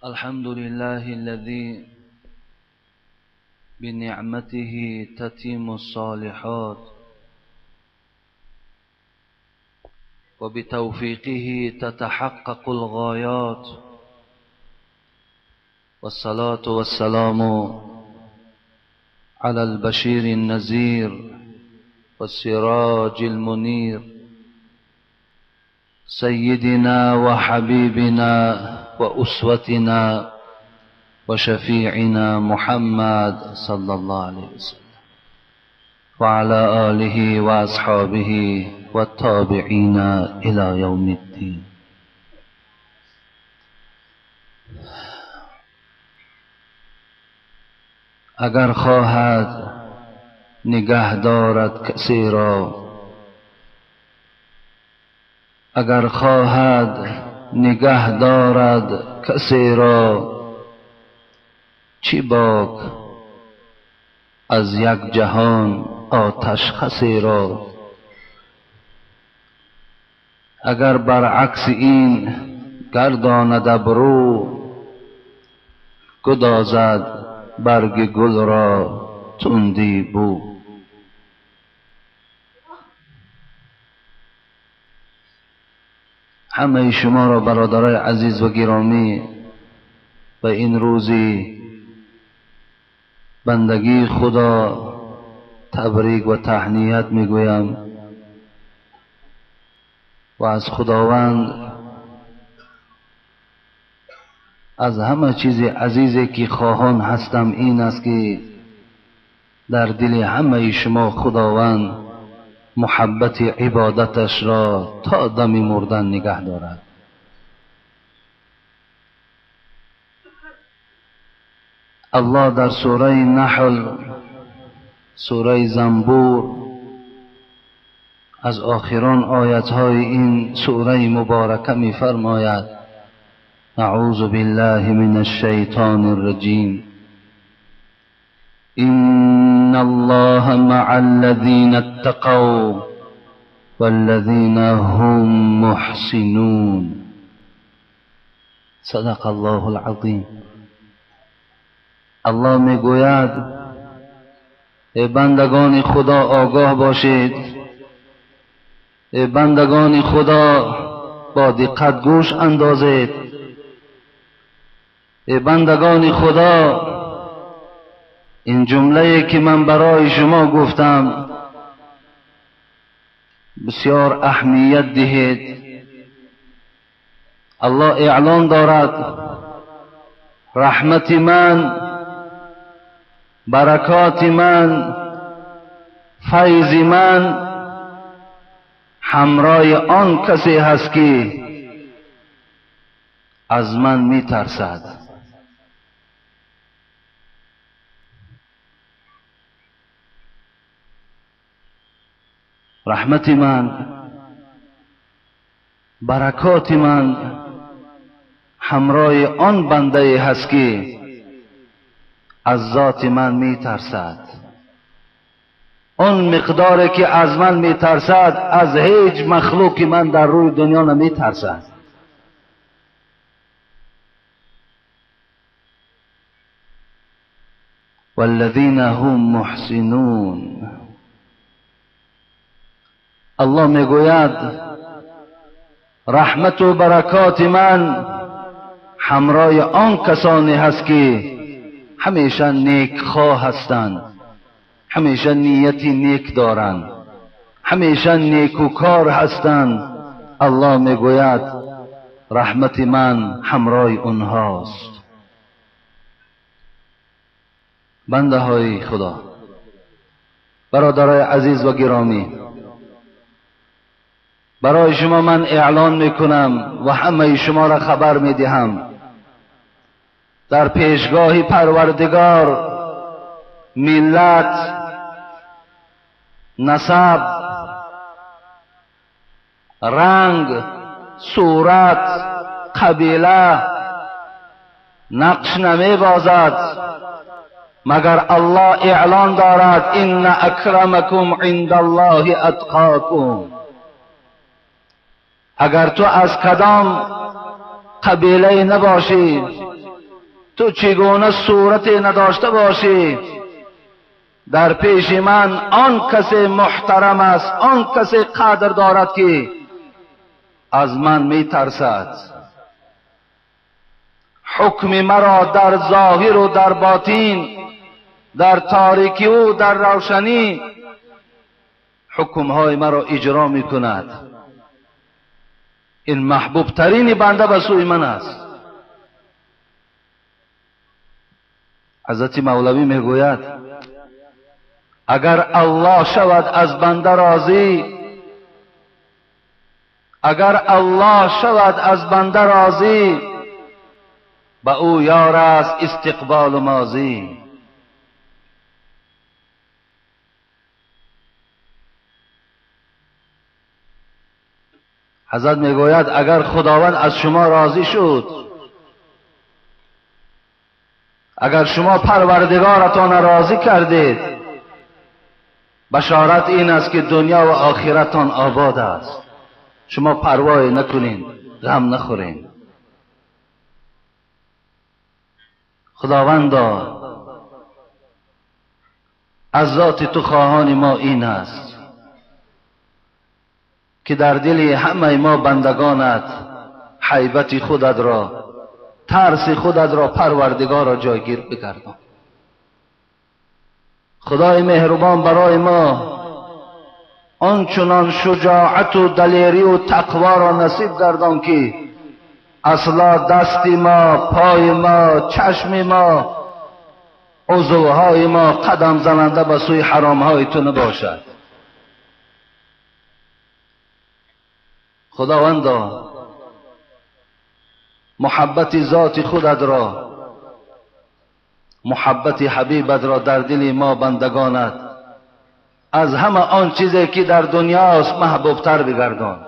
الحمد لله الذي بنعمته تتم الصالحات وبتوفيقه تتحقق الغايات، والصلاة والسلام على البشير النذير والسراج المنير، سيدنا وحبيبنا وأسوتنا وشفيعنا محمد صلى الله عليه وسلم وعلى آله وأصحابه والتابعين إلى يوم الدين. اگر خواهد نگه دارد کسی را، اگر خواهد نگه دارد کسی را، چی باک از یک جهان آتش خسی را. اگر برعکس این گرداند ابرو، گدازد برگ گل را تندی بو. همه شما را برادرای عزیز و گرامی به این روزی بندگی خدا تبریک و تهنیت میگویم و از خداوند از همه چیز عزیزی که خواهان هستم این است که در دل همه شما خداوند محبت عبادتش را تا دم مردن نگه دارد. الله در سوره نحل، سوره زنبور، از آخران آیت‌های این سوره مبارکه می‌فرماید: اعوذ بالله من الشیطان الرجیم، ان الله مع الذین اتقوا والذین هم محسنون. صدق الله العظیم. الله میگوید ای بندگان خدا آگاه باشید، ای بندگان خدا با دقت گوش اندازید، ای بندگان خدا این جمله که من برای شما گفتم بسیار اهمیت دهید. الله اعلان دارد رحمت من، برکات من، فیض من همراه آن کسی هست که از من میترسد. رحمت من، برکات من همراه آن بنده هست که از ذات من میترسد. آن مقداری که از من میترسد از هیچ مخلوق من در روی دنیا نمیترسد. والذین هم محسنون. الله میگوید رحمت و برکات من همراه آن کسانی هست که همیشه نیک خواه هستند، همیشه نیت نیک دارند، همیشه نیکوکار هستند. الله میگوید رحمت من همراه اونهاست. بنده های خدا، برادرای عزیز و گرامی، برای شما من اعلان میکنم و همه شما را خبر میدهم، در پیشگاه پروردگار ملت، نسب، رنگ، صورت، قبیله نقش نمی بازد، مگر الله اعلان دارد ان اکرمکم عند الله اتقاکم. اگر تو از کدام قبیله نباشی، تو چگونه صورت نداشته باشی، در پیش من آن کس محترم است، آن کس قدر دارد که از من می ترسد. حکم مرا در ظاهر و در باطن، در تاریکی و در روشنی، حکمهای مرا اجرا می کند. این محبوب ترین بنده به سوی من است. حضرت مولوی می گوید اگر الله شود از بنده راضی، اگر الله شود از بنده راضی، به او یار است استقبال و ماضی. حضرت میگوید اگر خداوند از شما راضی شد، اگر شما پروردگارتان راضی کردید، بشارت این است که دنیا و آخرتان آباد است. شما پروای نکنین، غم نخورین. خداوندا از ذات تو خواهان ما این است که در دل همه ما بندگانت حیبت خودت را، ترس خودت را، پروردگار را جایگیر بگردان. خدای مهربان برای ما آنچنان شجاعت و دلیری و تقوا را نصیب گردان که اصلا دست ما، پای ما، چشم ما، عضوهای ما قدم زننده به سوی حرامهای تو نباشد. خداوندا محبت ذات خودت را، محبت حبیبت را در دل ما بندگانت از همه آن چیزی که در دنیاست محبوبتر بگردان.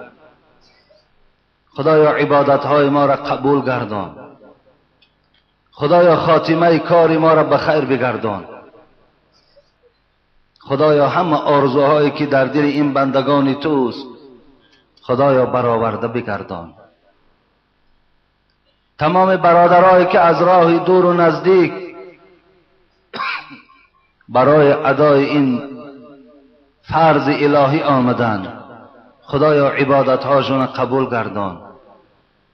خدایا عبادتهای ما را قبول گردان. خدایا خاتمه کار ما را به خیر بگردان. خدایا همه آرزوهایی که در دل این بندگان توست خدایا برآورده بگردان. تمام برادرایی که از راه دور و نزدیک برای ادای این فرض الهی آمدند، خدایا عبادتهاشون قبول گردان،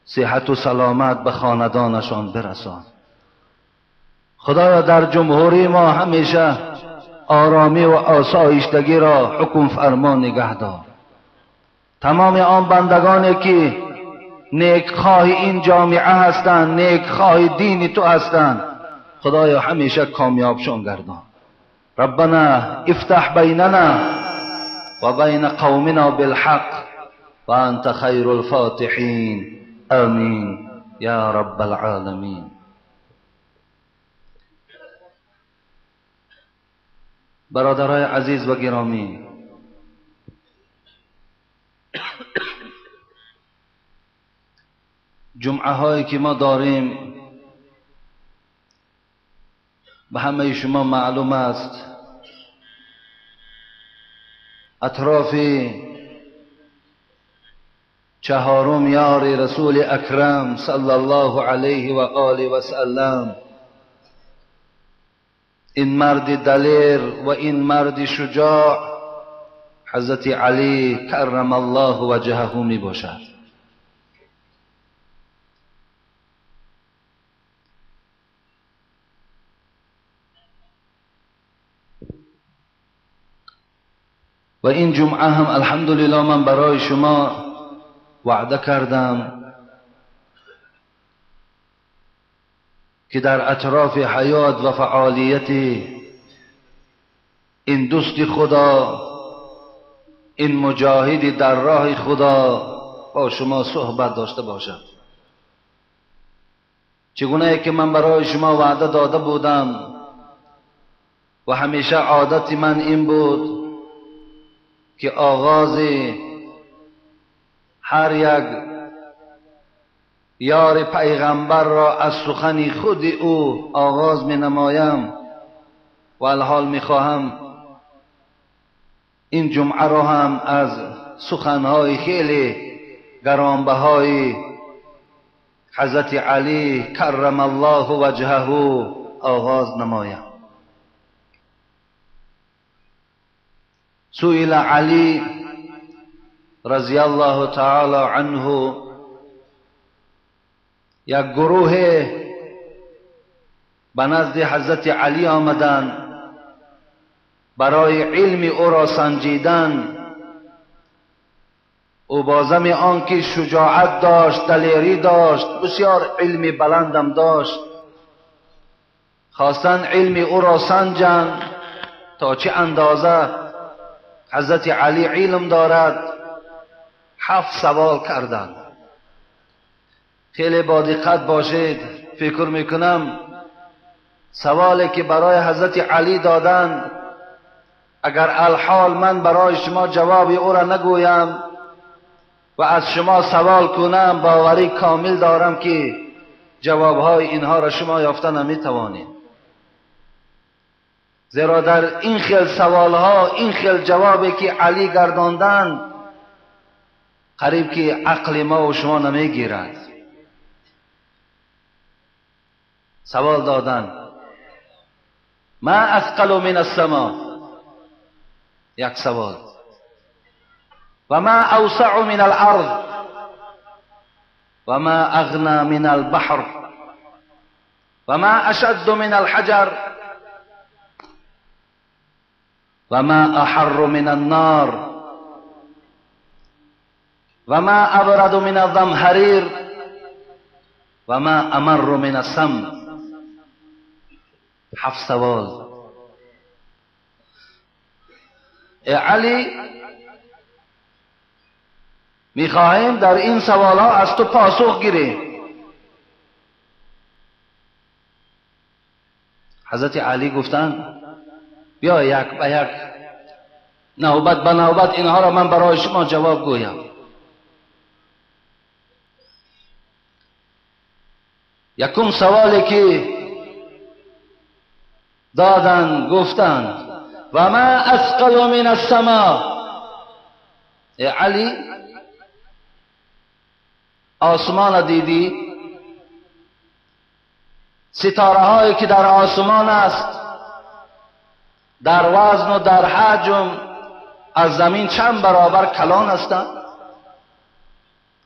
صحت و سلامت به خاندانشان برسان. خدایا در جمهوری ما همیشه آرامی و آسایشتگی را حکم فرما نگه دار. تمام آن بندگانی که نیکخواه این جامعه هستند، نیکخواه دین تو هستند، خدایا همیشه کامیابشان گردان. ربنا افتح بیننا و بین قومنا بالحق و انت خیر الفاتحین، آمین یا رب العالمین. برادرای عزیز و گرامی، جمعه هایی که ما داریم به همه شما معلوم است، اطراف چهارم یار رسول اکرم صلی الله علیه و آله و سلم، این مرد دلیر و این مرد شجاع حضرت علی کرم الله وجهه می باشد. و این جمعه هم الحمدلله من برای شما وعده کردم که در اطراف حیات و فعالیت این دوست خدا، این مجاهد در راه خدا با شما صحبت داشته باشم. چگونه که من برای شما وعده داده بودم و همیشه عادت من این بود که آغاز هر یک یار پیغمبر را از سخن خود او آغاز می نمایم و الحال می خواهم این جمعه را هم از سخنهای خیلی گرانبهای حضرت علی کرم الله وجهه آغاز نمایم. سئل علی رضی الله تعالی عنه، یک گروه به نزد حضرت علی آمدند برای علم او را سنجیدن. او با زم آنکه شجاعت داشت، دلیری داشت، بسیار علم بلندم داشت، خواستن علم او را سنجند تا چه اندازه حضرت علی علم دارد. 7 سوال کردند. خیلی با دقت باشید. فکر میکنم سوالی که برای حضرت علی دادند، اگر الحال من برای شما جواب او را نگویم و از شما سوال کنم، باوری کامل دارم که جوابهای اینها را شما یافته نمیتوانید، زیرا در این خیل سوالها، این خیل جوابی که علی گرداندن، قریب که عقل ما و شما نمیگیرد. سوال دادن ما اثقل من السما، یک سوال، و ما اوسع من الارض و ما اغنى من البحر و ما اشد من الحجر و ما احر من النار و ما ابرد من الزمهریر و ما امر من السم. 7 سوال. ای علی، میخواهیم در این سوال ها از تو پاسخ گیریم. حضرت علی گفتند بیا یک به یک، نوبت به نوبت اینها را من برای شما جواب گویم. یکم سوالی که دادن، گفتند و ما اثقل من السما. ای علی، آسمان دیدی؟ ستاره هایی که در آسمان است، در وزن و در حجم از زمین چند برابر کلان هستند.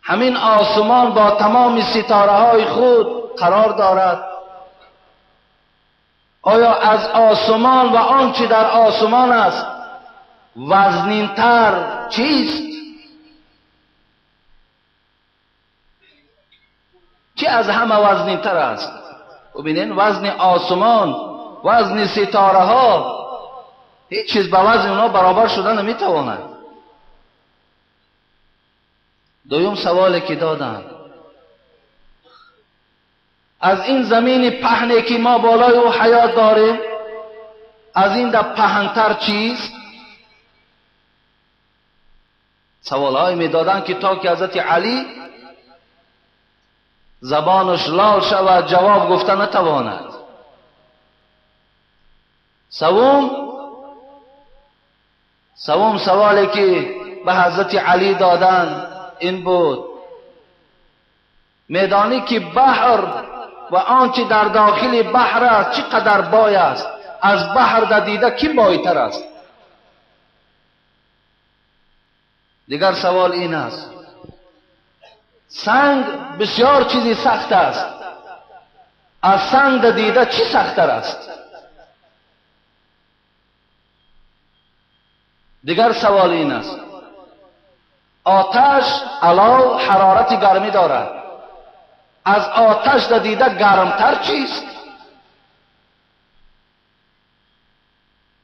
همین آسمان با تمام ستاره های خود قرار دارد. آیا از آسمان و آنچه در آسمان است وزنینتر چیست؟ چی از همه وزنینتر است؟ ببینین وزن آسمان، وزن ستاره ها، هیچ چیز به وزن اونا برابر شده نمیتواند. دوم سوالی که دادن، از این زمین پهنی که ما بالای او حیات داریم، از این در پهنتر چیست؟ سوالهایی میدادن که تا که حضرت علی زبانش لال شود جواب گفته نتواند. سوم سوالی که به حضرت علی دادن این بود، میدانی که بحر و آنچه در داخل بحر است چقدر بای است، از بحر در دیده کی بایتر است؟ دیگر سوال این است، سنگ بسیار چیزی سخت است، از سنگ در دیده چی سخت‌تر است؟ دیگر سوال این است، آتش علاو حرارت گرمی دارد، از آتش در دیده گرمتر چیست؟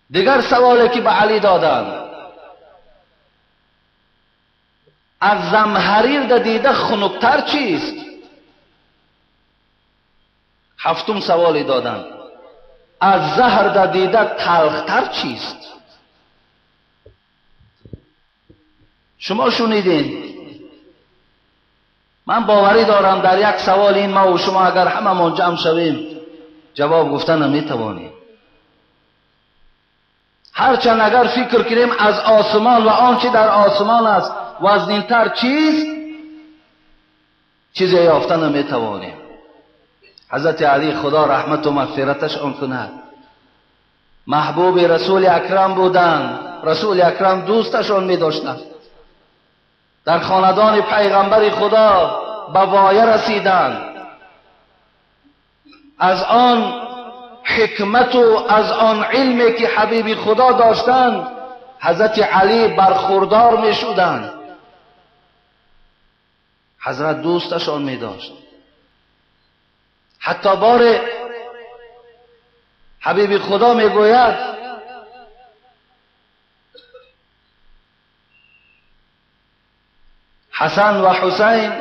دیگر سوالی که به علی دادند، از زمهریر در دیده خنکتر چیست؟ هفتم سوالی دادند، از زهر در دیده تلختر چیست؟ شما شنیدین، من باوری دارم در یک سوال این ما و شما اگر هممان جمع شویم جواب گفتن نمیتوانیم. هرچند اگر فکر کنیم از آسمان و آنچه در آسمان است وزنینتر چیست، چیزی یافته نمیتوانیم. حضرت علی خدا رحمت و مغفرتش آن کند، محبوب رسول اکرم بودند، رسول اکرم دوستشان میداشتند، در خاندان پیغمبر خدا به وایه رسیدند. از آن حکمت و از آن علمی که حبیب خدا داشتند حضرت علی برخوردار می شدند. حضرت دوستشان می داشت. حتی بار حبیب خدا می گوید حسن و حسین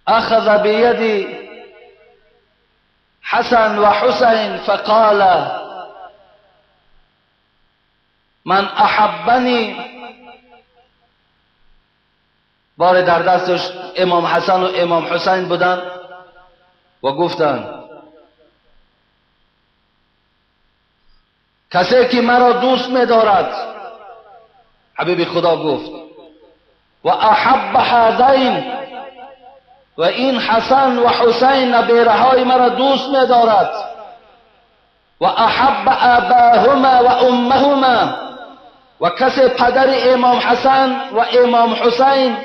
اخذ بيد حسن وحسين فقال من احبني. بار در دستش امام حسن و امام حسین بودن و گفتند کسی که مرا دوست می‌دارد، حبیب خدا گفت و احب هذین، و این حسن و حسین نبیره‌های مرا دوست می‌دارد، و احب اباهما و امهما، و کسی پدر امام حسن و امام حسین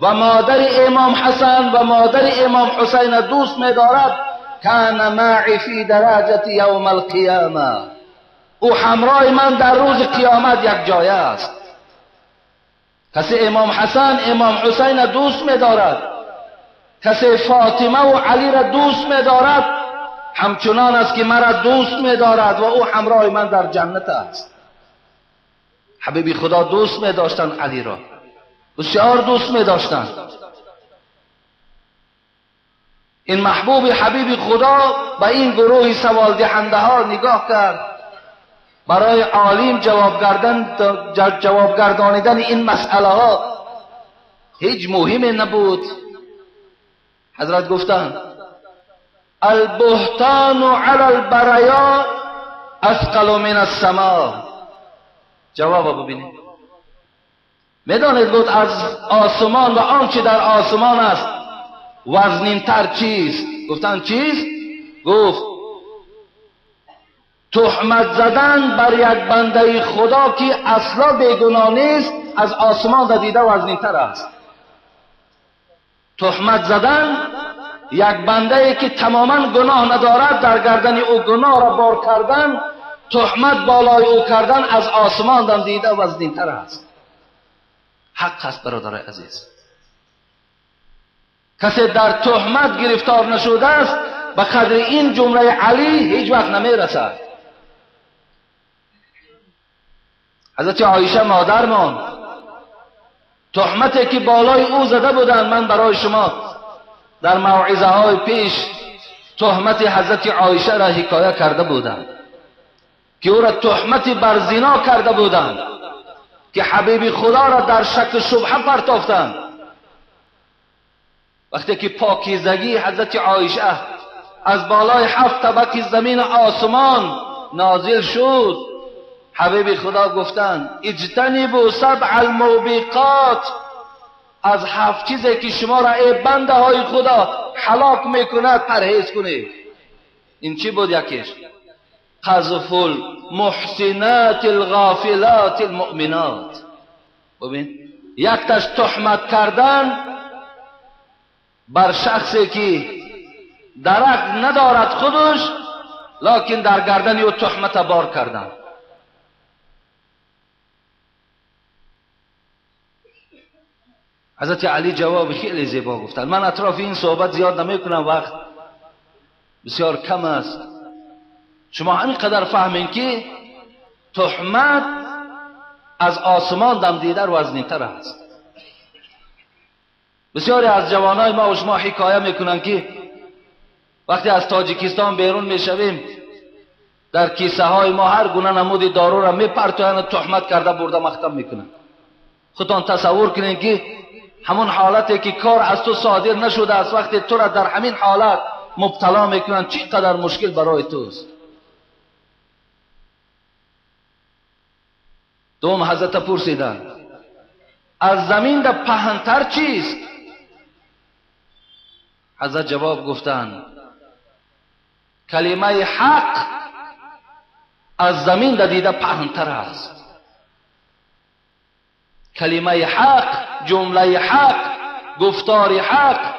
و مادر امام حسن و مادر امام حسین دوست می‌دارد، کان معی فی درجة یوم القیامه، او همراه من در روز قیامت یک جایه است. کسی امام حسن امام حسین دوست می‌دارد، کسی فاطمه و علی را دوست می‌دارد، همچنان است که مرا دوست می‌دارد و او همراه من در جنت است. حبیبی خدا دوست می‌داشتند علی را، بسیار دوست می‌داشتند. این محبوب حبیب خدا به این گروه سوال دهنده ها نگاه کرد، برای عالم جواب گردانیدن این مسئله ها هیچ مهمی نبود. حضرت گفتند البهتان علی البرایا اثقل من السما. جواب ببینید، میدانید گفت از آسمان و آنچه در آسمان است وزنینتر چیست؟ گفتند چیست؟ گفت تهمت زدن بر یک بنده خدا که اصلا بیگناه نیست از آسمان و دیده وزنینتر است. تهمت زدن یک بنده که تماما گناه ندارد، در گردن او گناه را بار کردن، تهمت بالای او کردن از آسمان دم دیده وزنینتر است. حق است برادر عزیز، کسی در تهمت گرفتار نشده است به قدر این جمله علی هیچ وقت نمیرسد. حضرت عایشه مادرمان تهمتی که بالای او زده بودند، من برای شما در موعظه های پیش تهمت حضرت عایشه را حکایه کرده بودم که او را تهمت بر زنا کرده بودند، که حبیب خدا را در شک شبهه پرتافتند. وقتی که پاکیزگی حضرت عایشه از بالای 7 طبق زمین آسمان نازل شد، حبیب خدا گفتند اجتنبوا سبع الموبقات، از 7 چیزی که شما را ای بنده های خدا هلاک میکند پرهیز کنید. این چی بود؟ یکیش قذف المحسنات الغافلات المؤمنات. ببین، یکتاش تهمت کردن بر شخصی که درک ندارد خودش، لکن در گردن او تهمت بار کردن. حضرت علی جواب خیلی زیبا گفتن. من اطراف این صحبت زیاد نمی کنم، وقت بسیار کم است. شما همین قدر فهمین که تهمت از آسمان دم دیده وزنی‌تر است. بسیاری از جوانای ما و شما حکایه میکنن که وقتی از تاجیکستان بیرون میشویم در کیسه های ما هر گونه نمود دارو را میپرتویند و تهمت کرده برده مختم میکنن. خودتان تصور کنین که همون حالتی که کار از تو صادر نشده است، وقتی تو را در همین حالت مبتلا میکنن چقدر مشکل برای توست. دوم حضرت پرسیدن از زمین ده پهنتر چیست؟ حضرت جواب گفتند کلمه حق از زمین ده دیده پهنتر است. کلمه حق، جمله حق، گفتار حق،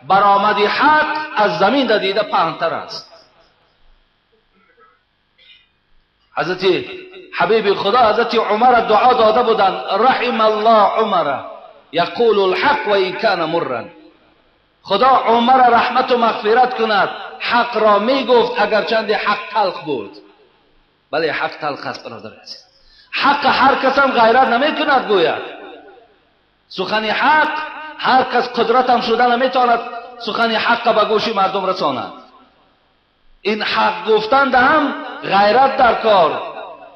برآمد حق از زمین ده دیده پهنتر است. حضرت حبیب خدا حضرت عمر دعا داده بودند رحم الله عمر یقول الحق و این کان مرا. خدا عمر رحمت و مغفرت کند، حق را می گفت اگرچند حق تلخ بود. بله حق تلخ است برادر عزیز. حق هر کس هم غیرت نمی کند گوید. سخن حق هر کس قدرت هم شده نمیتواند سخن حق به گوش مردم رساند. این حق گفتن هم غیرت در کار،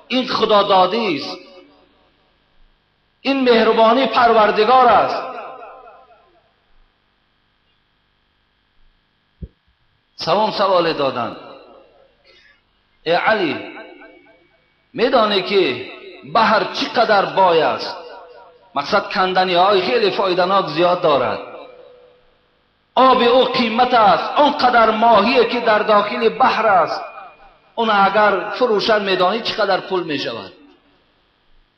این خدادادی است، این مهربانی پروردگار است. سوم سوال دادند ای علی میدانی که بحر چقدر بای است؟ مقصد کندنی های خیلی فایدناک زیاد دارد، آب او قیمت است، آنقدر ماهی که در داخل بحر است اون اگر فروشن میدانی چقدر پول میشود،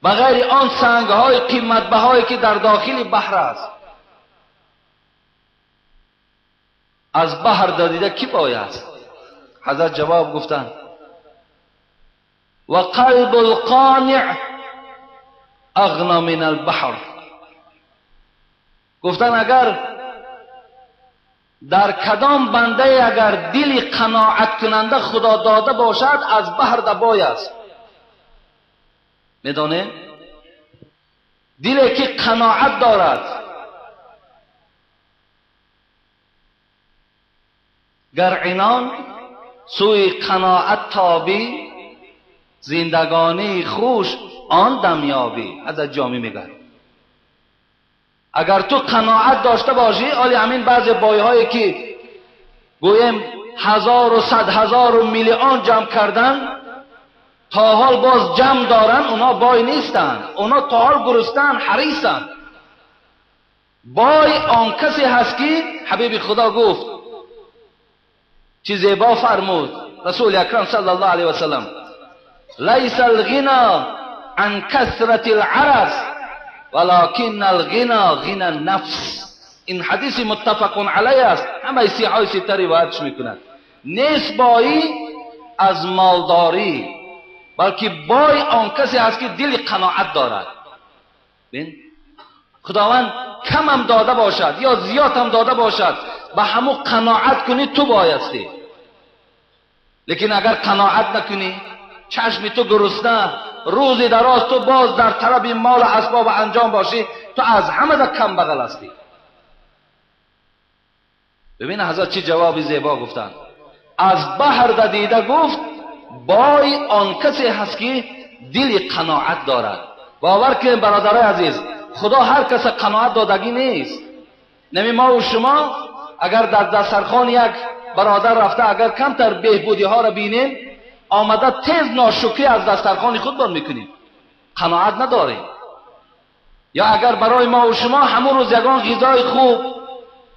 بغیر آن سنگ های قیمت بهایی که در داخل بحر است. از بحر دادیده کی بای است؟ حضرت جواب گفتند و قلب القانع اغنى من البحر. گفتن اگر در کدام بنده اگر دل قناعت کننده خدا داده باشد از بحر دبای است. میدانه دلی که قناعت دارد، گر عنان سوی قناعت تابی، زندگانی خوش آن دم یابی. حضرت جامی میگه اگر تو قناعت داشته باشی، آلی همین بعضی بایهایی که گویم 1100 هزار و میلیون جمع کردن تا حال باز جمع دارن، اونا بای نیستن، اونا تا حال گرسنه‌اند، حریصن. بای آن کسی هست که حبیب خدا گفت چی زیبا فرمود رسول اکرم صلی الله علیه و سلم لیس الغنا عن کثرت العرض ولكن الغنا غنى النفس. این حدیث متفق علیه است، همه صحیح سته روایتش میکند. نیست بایی از مالداری، بلکه بای آن کسی است که دل قناعت دارد. ببین خداوند کم هم داده باشد یا زیاد هم داده باشد، به همو قناعت کنی تو بایستی. لیکن اگر قناعت نکنی، چشم تو گرسنه، روزی دراز تو باز در طلب مال و اسباب انجام باشی، تو از همه در کم بغل هستی. ببین حضرت چه جواب زیبا گفتند. از بحر دیده گفت بای آن کسی هست که دل قناعت دارد. باور کنید برادرای عزیز، خدا هر کس قناعت دادگی نیست. نمی ما و شما اگر در دسترخوان یک برادر رفته اگر کمتر بهبودی ها را بینیم، آمده تیز ناشکری از دسترخوان خود بار میکنیم، قناعت نداریم. یا اگر برای ما و شما همون روز یگان غذای خوب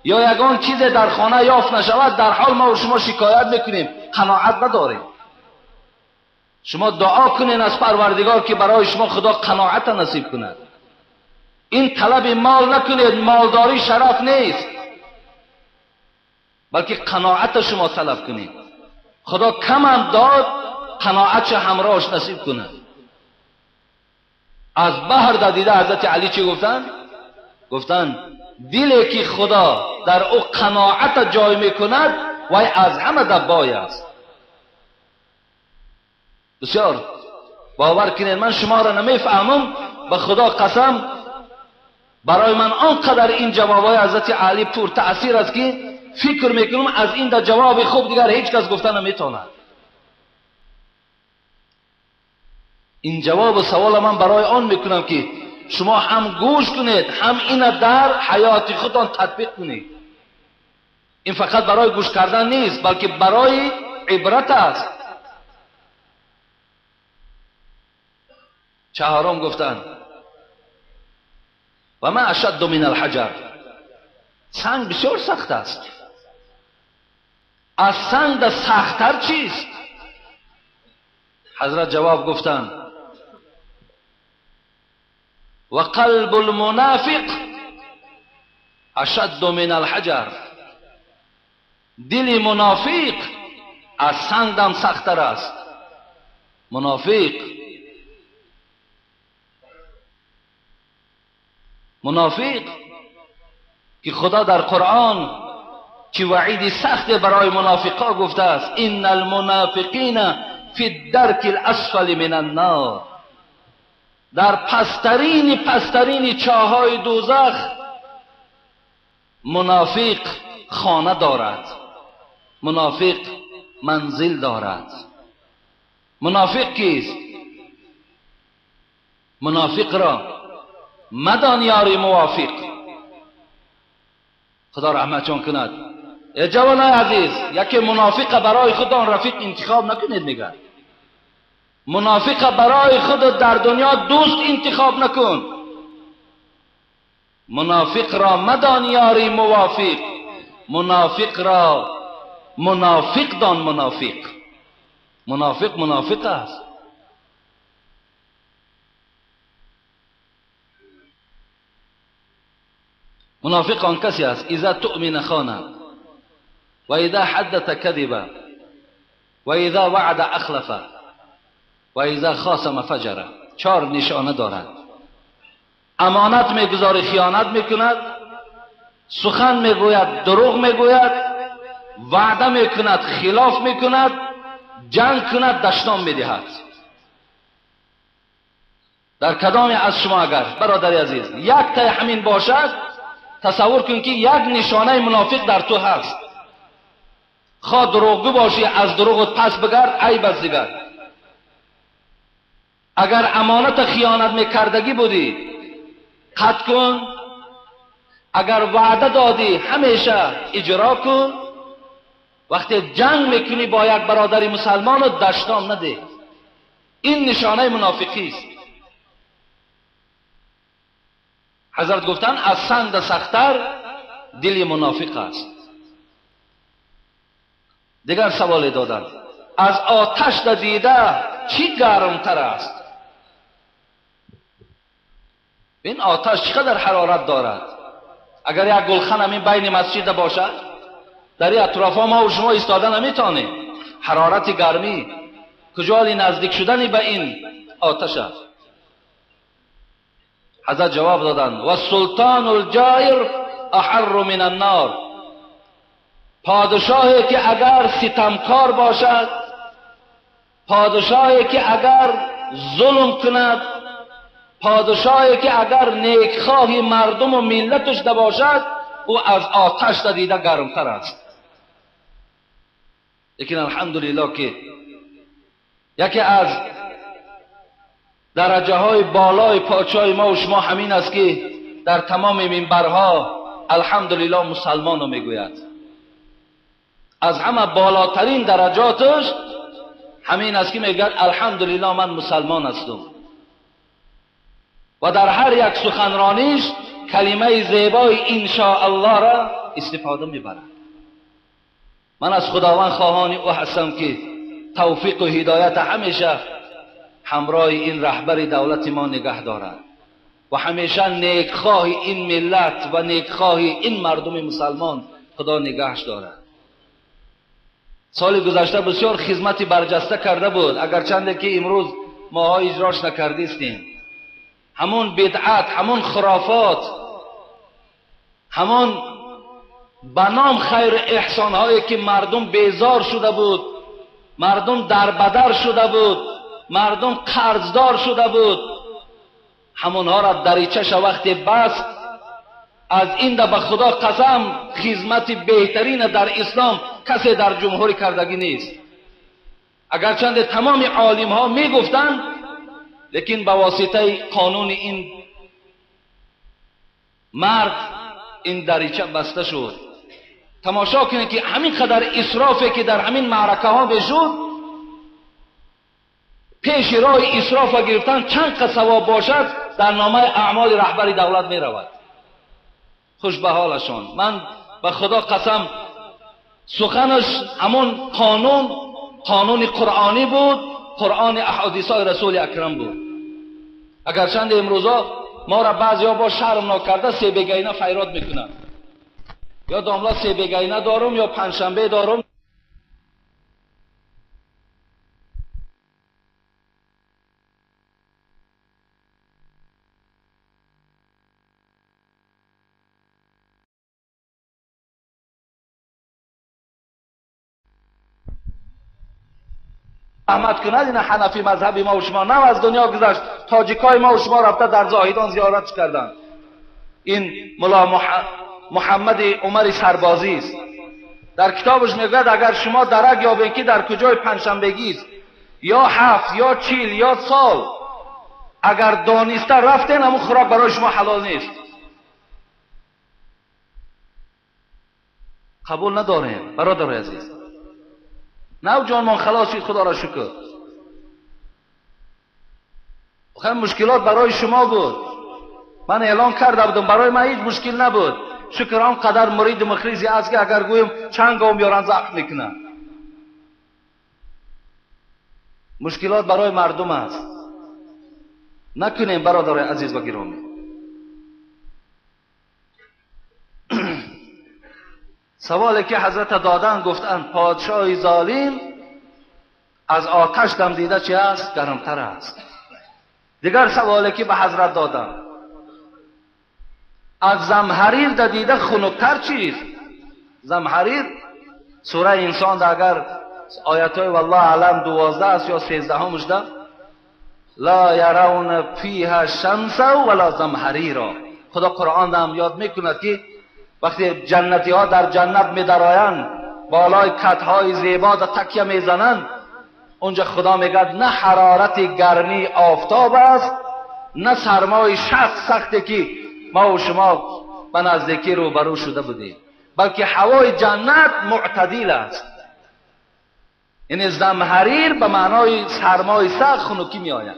یا یگان چیز در خانه یافت نشود، در حال ما و شما شکایت میکنیم، قناعت نداریم. شما دعا کنین از پروردگار که برای شما خدا قناعت نصیب کند. این طلب مال نکنید، مالداری شرف نیست، بلکه قناعت شما طلب کنید. خدا کم هم داد، قناعت همراهش نصیب کند. از بحر دیده حضرت علی چی گفتن؟ گفتن دلی که خدا در او قناعت جای میکند وای از همه دبای است. بسیار باور کنید من شما را نمیفهمم، به خدا قسم برای من آنقدر این جوابای حضرت علی پر تأثیر است که فکر میکنم از این در جواب خوب دیگر هیچ کس گفته نمیتواند. این جواب سوال من برای آن میکنم که شما هم گوش کنید، هم این در حیات خودتان تطبیق کنید. این فقط برای گوش کردن نیست، بلکه برای عبرت است. چهارم گفتن و ما اشد من الحجر. سنگ بسیار سخت است. از سنگ سخت‌تر چیست؟ حضرت جواب گفتند و قلب المنافق اشد من الحجر. دل منافق از سنگ هم سخت‌تر است. منافق که خدا در قرآن چه وعید سخت برای منافقا گفته است: ان المنافقین فی الدرک الاسفل من النار. در پسترین چاهای دوزخ منافق خانه دارد، منافق منزل دارد. منافق کیست؟ منافق را مدان یاری موافق. خدا رحمتشان کند. ای جوانای عزیز، یکی منافق برای خودان رفیق انتخاب نکنید. میگن منافق برای خود در دنیا دوست انتخاب نکن. منافق را مدان یاری موافق، منافق را منافق دان. منافق منافق است. منافق آن کسی است اذا تؤمن خانه و اذا حدث کذب و اذا وعد اخلف و اذا خاصم فجر. 4 نشانه دارد. امانت میگذاری خیانت میکند، سخن میگوید دروغ میگوید، وعده میکند خلاف میکند، جنگ کند دشنام میدهد. در کدام از شما اگر برادر عزیز یک تای همین باشد، تصور کن که یک نشانه منافق در تو هست. خواه دروغگو باشی از دروغت پس بگرد، عیب از دیگر. اگر امانت خیانت میکردگی بودی قطع کن. اگر وعده دادی همیشه اجرا کن. وقتی جنگ میکنی با یک برادر مسلمان دشنام نده. این نشانه منافقی است. حضرت گفتن از سنگ سخت‌تر دل منافق است. دیگر سوال دادن از آتش دیده چی گرمتر است؟ این آتش چقدر حرارت دارد؟ اگر یک گلخن همین بین مسجد باشد، در این اطراف ها ما و شما ایستاده نمیتونیم. حرارت گرمی کجا نزدیک شدنی به این آتش است؟ حضرت جواب دادند و سلطان الجائر احر من النار. پادشاهی که اگر ستمکار باشد، پادشاهی که اگر ظلم کند، پادشاهی که اگر نیکخواه مردم و ملتش نباشد، او از آتش دیده گرمتر است. لیکن الحمدلله که یکی از درجه های بالای پادشاه ما و شما همین است که در تمام منبرها الحمدلله مسلمان رو میگوید. از همه بالاترین درجاتش همین است که میگوید الحمدلله من مسلمان هستم. و در هر یک سخنرانیش کلمه زیبای انشاءالله را استفاده میبرد. من از خداوند خواهان او هستم که توفیق و هدایت همیشه همراه این رهبر دولت ما نگه دارد و همیشه نیکخواه این ملت و نیکخواه این مردم مسلمان خدا نگهش دارد. سال گذشته بسیار خدمت برجسته کرده بود، اگرچند که امروز ماها اجراش نکردیستیم. همون بدعت، همون خرافات، همون بنام خیر احسان هایی که مردم بیزار شده بود، مردم دربدر شده بود، مردم قرضدار شده بود، همونها را دریچه وقتی بست. از این به خدا قسم خدمت بهترین در اسلام کسی در جمهوری کردگی نیست. اگرچند تمام عالم ها می گفتند، لیکن به واسطه قانون این مرد این دریچه بسته شد. تماشا کنید که همین قدر اسرافی که در همین معرکه ها بشد، پیش راه اسراف گرفتن چند قد ثواب باشد، در نامه اعمال رهبری دولت می رود. خوش به حالشان. من به خدا قسم، سخنش همون قانون، قانون قرآنی بود، قرآن احادیث های رسول اکرم بود. اگرچند امروزا ما را بعضیا با شرم نکرده سه بگینه فیراد میکنن، یا داملا سه بگینه دارم یا پنجشنبه دارم. احمد کند این حنفی مذهبی ما و شما نه از دنیا گذشت، تاجیکای ما و شما رفته در زاهدان زیارت کردند. این ملا محمد عمر سربازی است. در کتابش میگوید اگر شما درک یابید که در کجای پنجشنبگی است، یا 7 یا 40 یا سال، اگر دانسته رفتین همون خوراک برای شما حلال نیست. قبول نداریم برادر عزیز. نو جانمان خلاص شد، خدا را شکر. خیلی مشکلات برای شما بود، من اعلان کرده بودم، برای من هیچ مشکل نبود. شکر آن قدر مرید مخریزی است که اگر گویم چند گام بیارن زخم میکنن. مشکلات برای مردم است، نکنیم برادر عزیز و گرامی. سوالی که حضرت دادن، گفتن پادشاه ظالم از آتش دم دیده چی است؟ گرمتر است. دیگر سوالی که به حضرت دادن، از زمهریر دیده خنکتر چیست؟ زمهریر سوره انسان ده، اگر آیت های والله اعلم 12 است یا 13 همش ده، لا یرون فیها شمسا ولا زمهریرا. خدا قرآن هم یاد میکند که وقتی جنتی ها در جنت می درآیند، بالای کتهای زیبا در تکیه میزنند، اونجا خدا میگه نه حرارت گرمی آفتاب است، نه سرمای سختی که ما و شما به نزدیکی روبرو شده بودیم، بلکه هوای جنت معتدل است. یعنی زمهریر به معنای سرمای سخت خنکی می آید.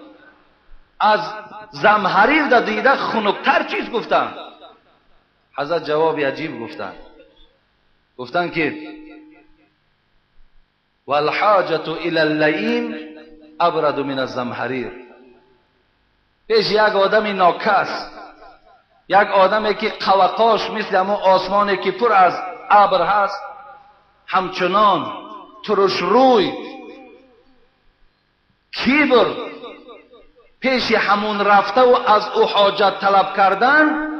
از زمهریر در دیده خنکتر چیز گفتند. حضرت جواب عجیب گفتند، گفتند که والحاجة الى اللئیم ابرد من الزمهریر. پیش یک آدم ناکس، یک آدمی که قوقاش مثل همون آسمانی که پر از ابر هست، همچنان ترش روی کبر، پیش همون رفته و از او حاجت طلب کردن،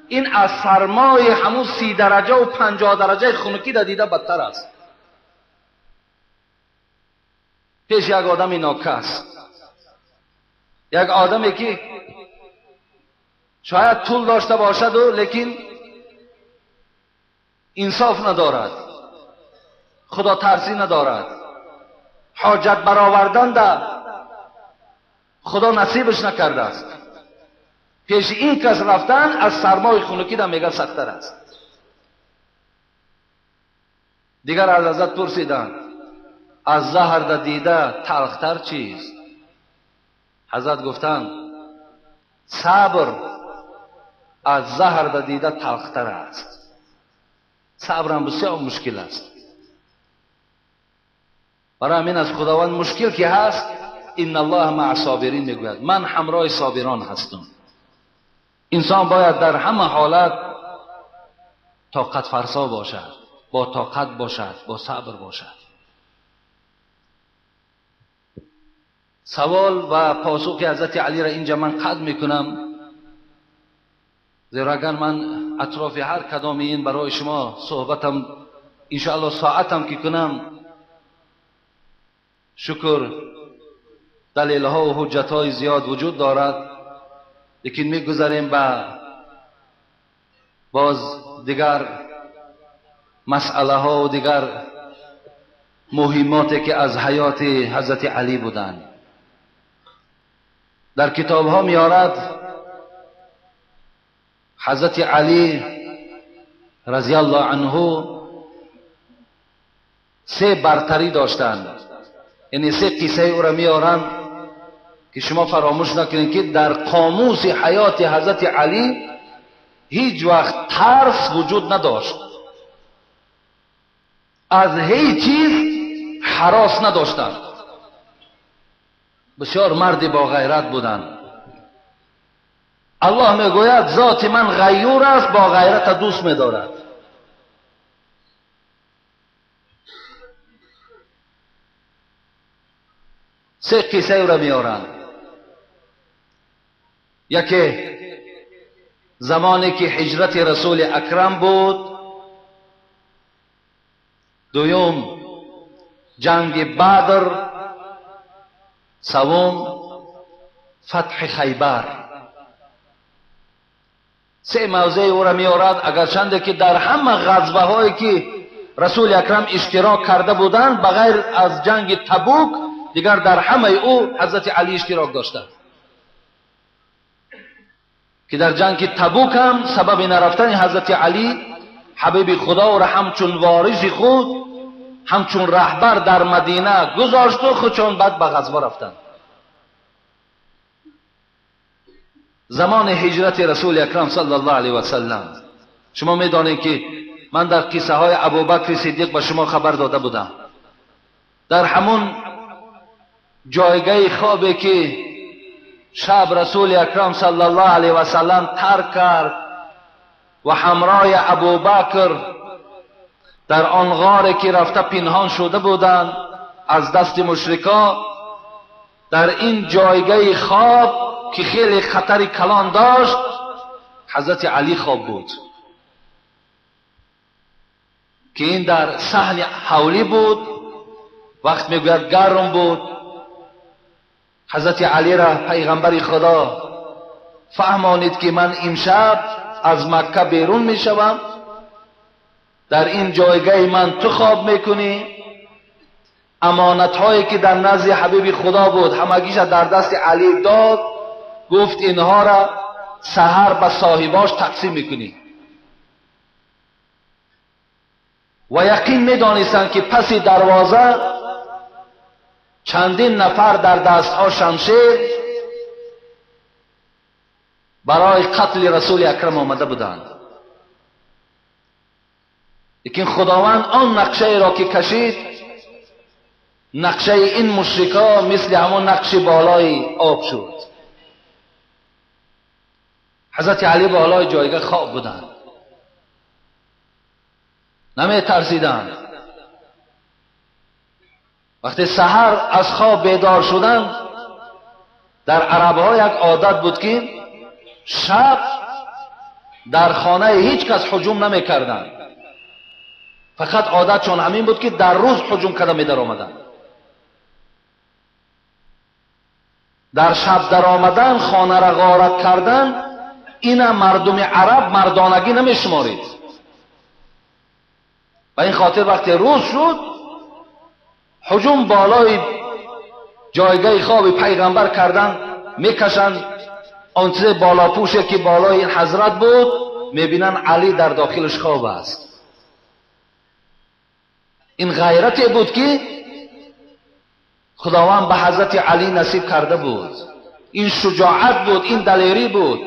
این از سرمای همون 30 درجه و 50 درجه خنکی در دیده بدتر است. پیش یک آدم ناکس، یک آدمی که شاید طول داشته باشد و لیکن انصاف ندارد، خدا ترسی ندارد، حاجت برآوردن در خدا نصیبش نکرده است. پیش این کس رفتن از سرمای خنکی در میگه سخت‌تر است. دیگر از حضرت پرسیدند از زهر در دیده تلختر چیست؟ حضرت گفتند صبر از زهر در دیده تلختر است. صبر هم بسیار مشکل است. برای همین از خداوند مشکل که هست، ان الله مع صابرین میگوید، من همراه صابران هستم. انسان باید در همه حالت طاقت فرسا باشد، با طاقت باشد، با صبر باشد. سوال و پاسخ حضرت علی را اینجا من قطع میکنم، زیرا اگر من اطراف هر کدام این برای شما صحبتم انشاءالله ساعتم که کنم، شکر دلیل ها و حجت های زیاد وجود دارد، لیکن میگذاریم به باز دیگر مسئله ها و دیگر مهماتی که از حیات حضرت علی بودند. در کتاب ها میارد حضرت علی رضی الله عنه 3 برتری داشتند، یعنی 3 قصه او را میارند که شما فراموش نکنید که در قاموس حیات حضرت علی هیچ وقت ترس وجود نداشت، از هیچ چیز هراس نداشتند، بسیار مرد با غیرت بودند. الله میگوید ذات من غیور است، با غیرت دوست میدارد. سه قصه را میارند. یکی زمانی که هجرت رسول اکرم بود، دوم جنگ بدر، سوم فتح خیبر. سه موضع او را میارد، اگرچند که در همه غزوه هایی که رسول اکرم اشتراک کرده بودند بغیر از جنگ تبوک، دیگر در همه او حضرت علی اشتراک داشتند، که در جنگ تبوک هم سبب نرفتن حضرت علی حبیب خدا را همچون وارث خود، همچون رهبر در مدینه گذاشت و خودشون بعد به غزوه رفتند. زمان هجرت رسول اکرم صلی الله علیه و سلم، شما میدانید که من در قصه های ابوبکر صدیق به شما خبر داده بودم. در همون جایگاه خوابی که شب رسول اکرم صلی الله علیه و سلم ترک کرد و همراه ابوبکر در آن غاری که رفته پنهان شده بودند از دست مشرکا، در این جایگاه خواب که خیلی خطر کلان داشت، حضرت علی خواب بود که این در صحن حولی بود، وقت میگوید گرم بود. حضرت علی را پیغمبر خدا فهمانید که من امشب از مکه بیرون میشوم، در این جایگاه من تو خواب میکنی، امانت هایی که در نزد حبیب خدا بود همگیش در دست علی داد، گفت اینها را سحر به صاحباش تقسیم میکنی. و یقین میدانستند که پس دروازه چندین نفر در دستها شمشیر برای قتل رسول اکرم آمده بودند. لیکن خداوند آن نقشه را که کشید، نقشه این مشرکا مثل همون نقش بالای آب شد. حضرت علی بالای جایگاه خواب بودند، نمی ترسیدند. وقتی سحر از خواب بیدار شدند، در عربها یک عادت بود که شب در خانه هیچ کس هجوم نمی کردند، فقط عادت چون همین بود که در روز هجوم کرده می در آمدند. در شب در آمدن، خانه را غارت کردن، این مردم عرب مردانگی نمی شمارید. و این خاطر وقتی روز شد، هجوم بالای جایگاه خواب پیغمبر کردن، میکشند آن چیز بالاپوشه که بالای این حضرت بود، میبینن علی در داخلش خواب است. این غیرتی بود که خداوند به حضرت علی نصیب کرده بود، این شجاعت بود، این دلیری بود.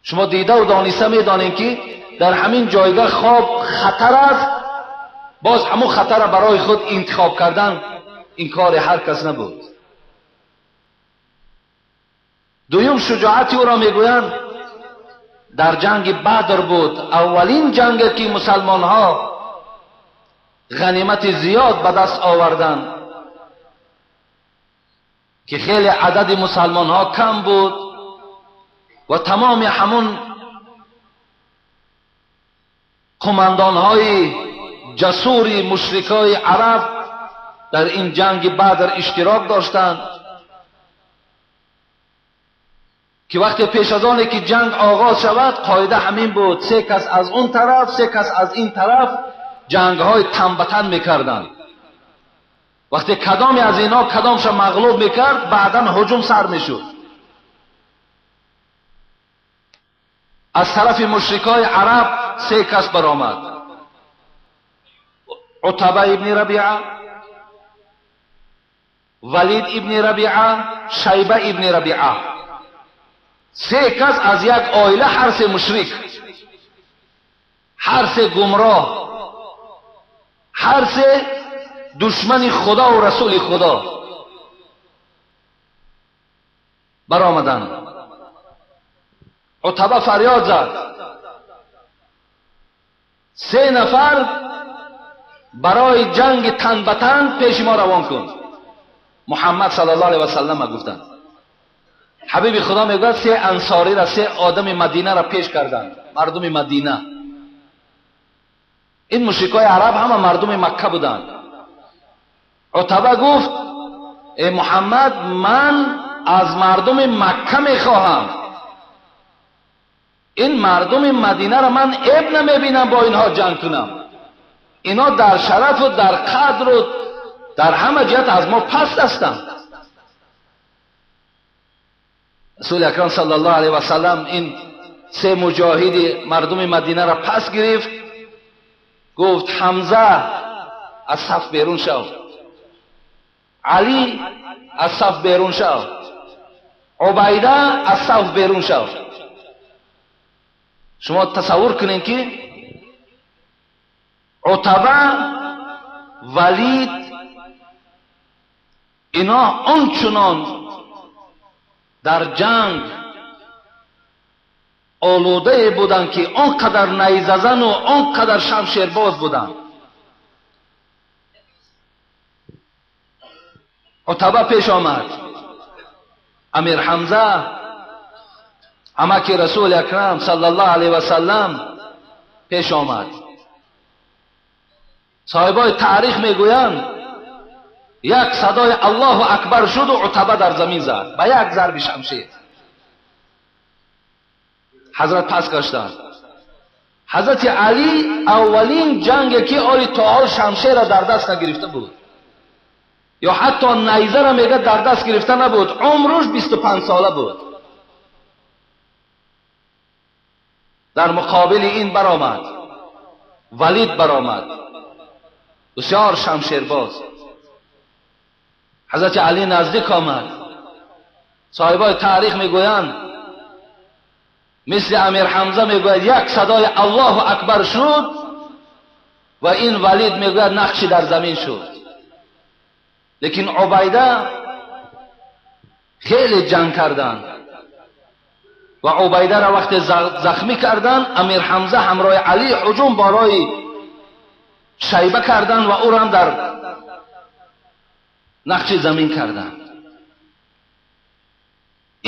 شما دیده و دانسته میدانید که در همین جایگاه خواب خطر است، باز همون خطر برای خود انتخاب کردن این کار هر کس نبود. دویم شجاعتی او را میگویند در جنگ بدر بود، اولین جنگ که مسلمان ها غنیمت زیاد به دست آوردند که خیلی عدد مسلمان ها کم بود و تمام همون قماندان های جسور مشرکای عرب در این جنگ بدر اشتراک داشتند که وقتی پیش از آن که جنگ آغاز شود، قاعده همین بود، سه کس از اون طرف، سه کس از این طرف جنگ های تن به تن میکردند. وقتی کدامی از اینا کدامش مغلوب میکرد، بعدا هجوم سر میشد. از طرف مشرکای عرب سه کس برآمد، عتبه ابن ربیعه، Валид ибни Рабиа, Шайба ибни Рабиа. Се кас аз як оила, ҳар се мушрик, ҳар се гумроҳ, ҳар се душмани Худо ва Расули Худо баромаданд. Утба фарёд зад: се нафар барои ҷанги тан ба тан пеши мо равон кун. Муҳаммад саллаллоҳу алайҳи васаллам гуфтанд. Ҳабиби Худо мегӯяд се ансориро, се одами Мадинаро пеш карданд, мардуми Мадина. Ин мушрикои араб ҳама мардуми Макка буданд. Утба гуфт: эй Муҳаммад, ман аз мардуми Макка мехоҳам. Ин мардуми Мадинаро ман эб намебинам бо инҳо ҷанг кунам. Инҳо дар шарафу дар қадру дар ҳама ҷиҳат аз мо паст ҳастанд. Расули акрам саллаллоҳу алайҳи васаллам ин се муҷоҳиди мардуми Мадинаро пас гирифт, гуфт: Ҳамза аз саф берун шав, Алӣ аз саф берун шав, Убайда аз саф берун шав. Шумо тасаввур кунед ки Утба, Валид ино ончунон дар ҷанг олудае буданд ки он қадар найзазану он қадар шамшербоз буданд. Утба пеш омад, Амир Ҳамза амаки Расули акрам саллаллоҳу алайҳи васаллам пеш омад. Соҳибои таърих мегӯянд як садои Аллоҳу акбар шуду Утба дар замин зад ба як зарби шамшер. Ҳазрат пас гаштанд. Ҳазрати Алӣ аввалин ҷанге ки оли то ҳол шамшерро дар даст нагирифта буд, ё ҳатто найзаро мега дар даст гирифта набуд, умруш 25 сола буд. Дар муқобили ин баромад Валид баромад, бисёр шамшербоз. Ҳазрати Алӣ наздик омад. Соҳибои таърих мегӯянд мисли Амир Ҳамза мегӯяд як садои Аллоҳу акбар шуд ва ин Валид мегӯяд нақши дар замин шуд. Лекин Убайда хеле ҷанг карданд ва Убайдаро вақте захмӣ карданд, Амир Ҳамза ҳамроҳи Алӣ ҳуҷум барои Шайба карданд ва ӯро ҳам дар нақши замин карданд.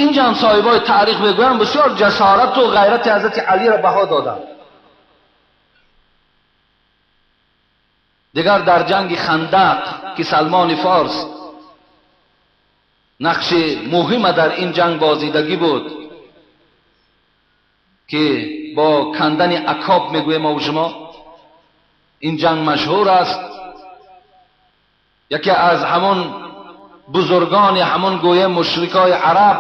Инҷа ҳам соҳибои таърих мегӯянд бисёр ҷасорату ғайрати ҳазрати Алиро баҳо доданд. Дигар дар ҷанги Хандақ ки Салмони Форс нақши муҳима дар ин ҷанг бозидагӣ буд ки бо кандани акоб мегӯем мо шумо, ин ҷанг машҳур аст. Яке аз ҳамон бузургони ҳамон гӯе мушрикои араб